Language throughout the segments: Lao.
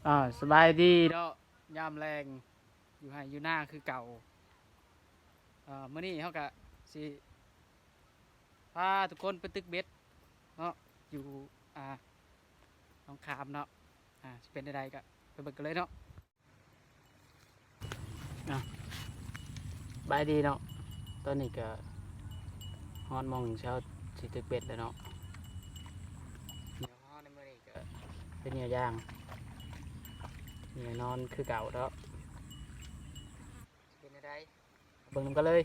ອາ ສະບາຍດີເນາະ ຍາມແລງ ຢູ່ໄຮ່ຢູ່ນາຄືເກົ່າ. ເອີ ມື້ນີ້ເຮົາກະຊິພາທຸກຄົນໄປຕຶກເບັດເນາະ ຢູ່ ອາ ໜອງຂາມເນາະ. ອາ ຊິເປັນແນວໃດກະໄປເບິ່ງກັນເລີຍເນາະ. ອາ ສະບາຍດີເນາະ ຕອນນີ້ກະຮອດໝ່ອງເຮົາຊິຕຶກເບັດແລ້ວເນາະ. ເຮົາໃນມື້ນີ້ກະເປັນເຫຍື່ອຢາງ ເຫຍື່ອນອນຄືເກົ່າເນາະ. ເປັນແນວໃດ ເບິ່ງນຳກັນເລີຍ.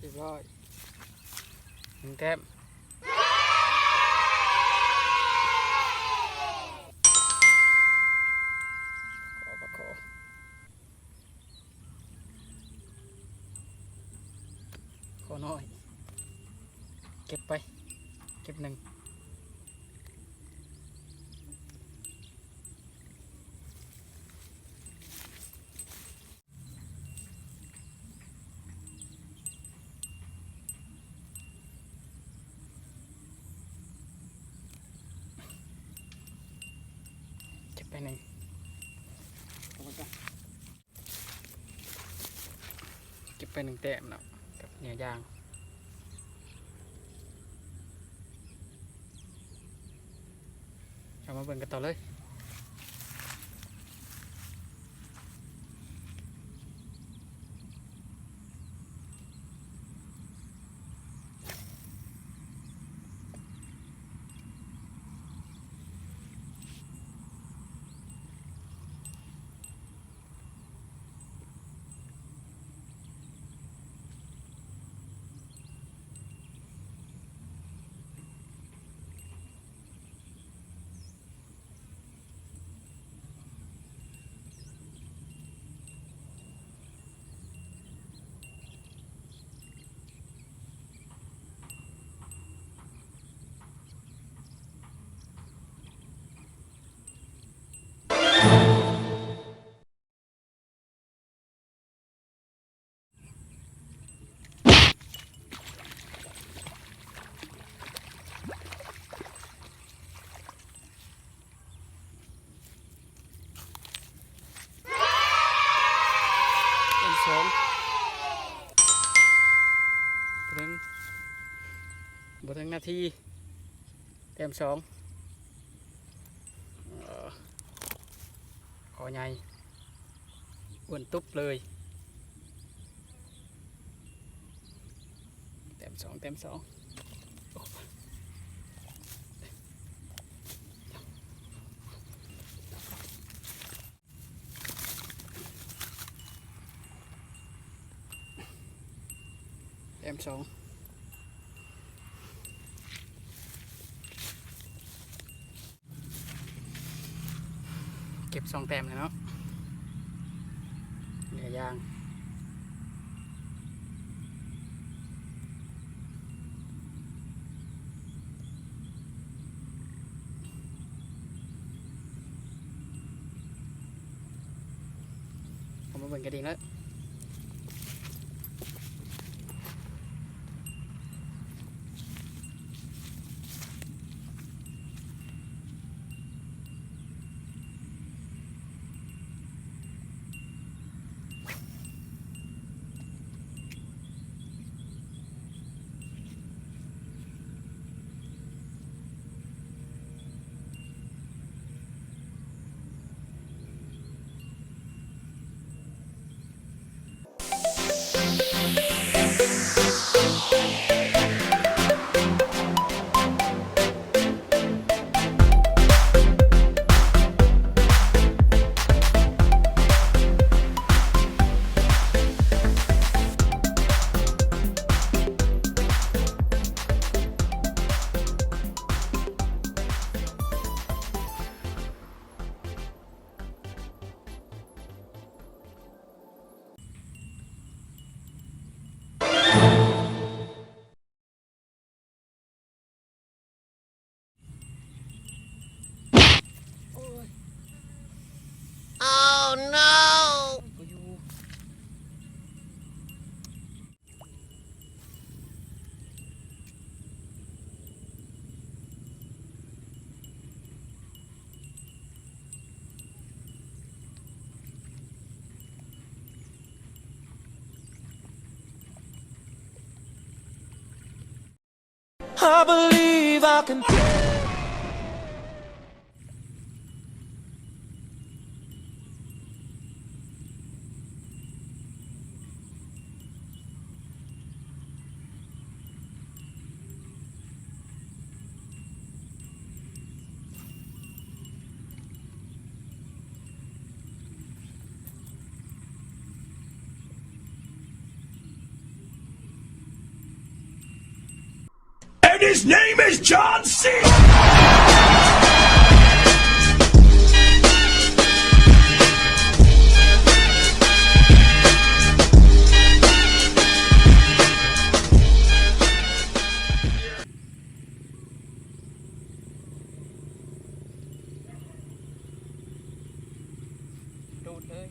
ຮຽບຮ້ອຍ ໜຶ່ງແຕ້ມ. ຂໍປາຂໍ ຂໍນ້ອຍ ເກັບໄປ ເກັບໜຶ່ງ. ເກັບໄປໜຶ່ງ ເກັບໄປໜຶ່ງແຕ້ມເນາະ ກັບເຫຍື່ອຢາງ. ເຮົາມາເບິ່ງກັນຕໍ່ເລີຍ. ແຕ້ມສອງ ບໍ່ເຖິງ ບໍ່ເຖິງນາທີ ແຕ້ມສອງ. ເອີ ຂໍໃຫຍ່ ອ້ວນຕຸບເລີຍ. ສອງ ແຕ້ມສອງ ແຕ້ມສອງ ເກັບສອງແຕ້ມແລ້ວເນາະ ເຫຼືອຢ່າງ. ເອົາມາເບິ່ງກະດິ່ງເລີຍ. And his name is John Cena. ໂດດເລີຍ.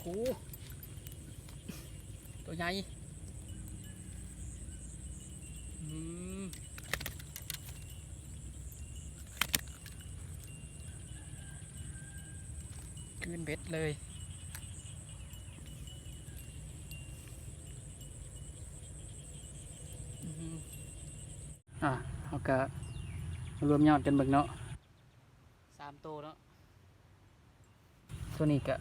ໂອ້ ຕົວໃຫຍ່ ອືມ ກືນເບັດເລີຍ ອືມ ອ່າ ເຮົາກະມາລວມຍອດກັນເບິ່ງເນາະ ສາມໂຕເນາະ ໂຕນີ້ກະ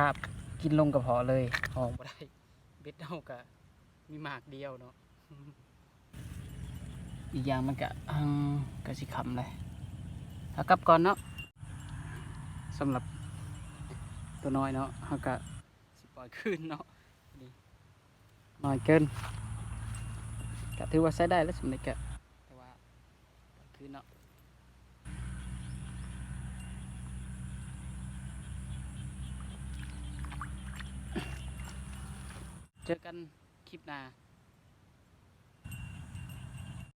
ຄາບກິນລົງກະເພາະເລີຍ ຮ້ອງບໍ່ໄດ້ ເບັດເຮົາກະມີໝາກດຽວເນາະ ອີກຢ່າງມັນກະ ກະຊິຄ່ຳແລ້ວ ເຮົາກັບກ່ອນເນາະ ສຳລັບໂຕນ້ອຍເນາະ ເຮົາກະ ຊິປ່ອຍຄືນເນາະ ນີ້ນ້ອຍເກີນ ກະຖືວ່າໃຊ້ໄດ້ແລ້ວ ສ່ຳນີ້ກະ ແຕ່ວ່າປ່ອຍຄືນເນາະ ເຈີກັນຄລິບໜ້າ.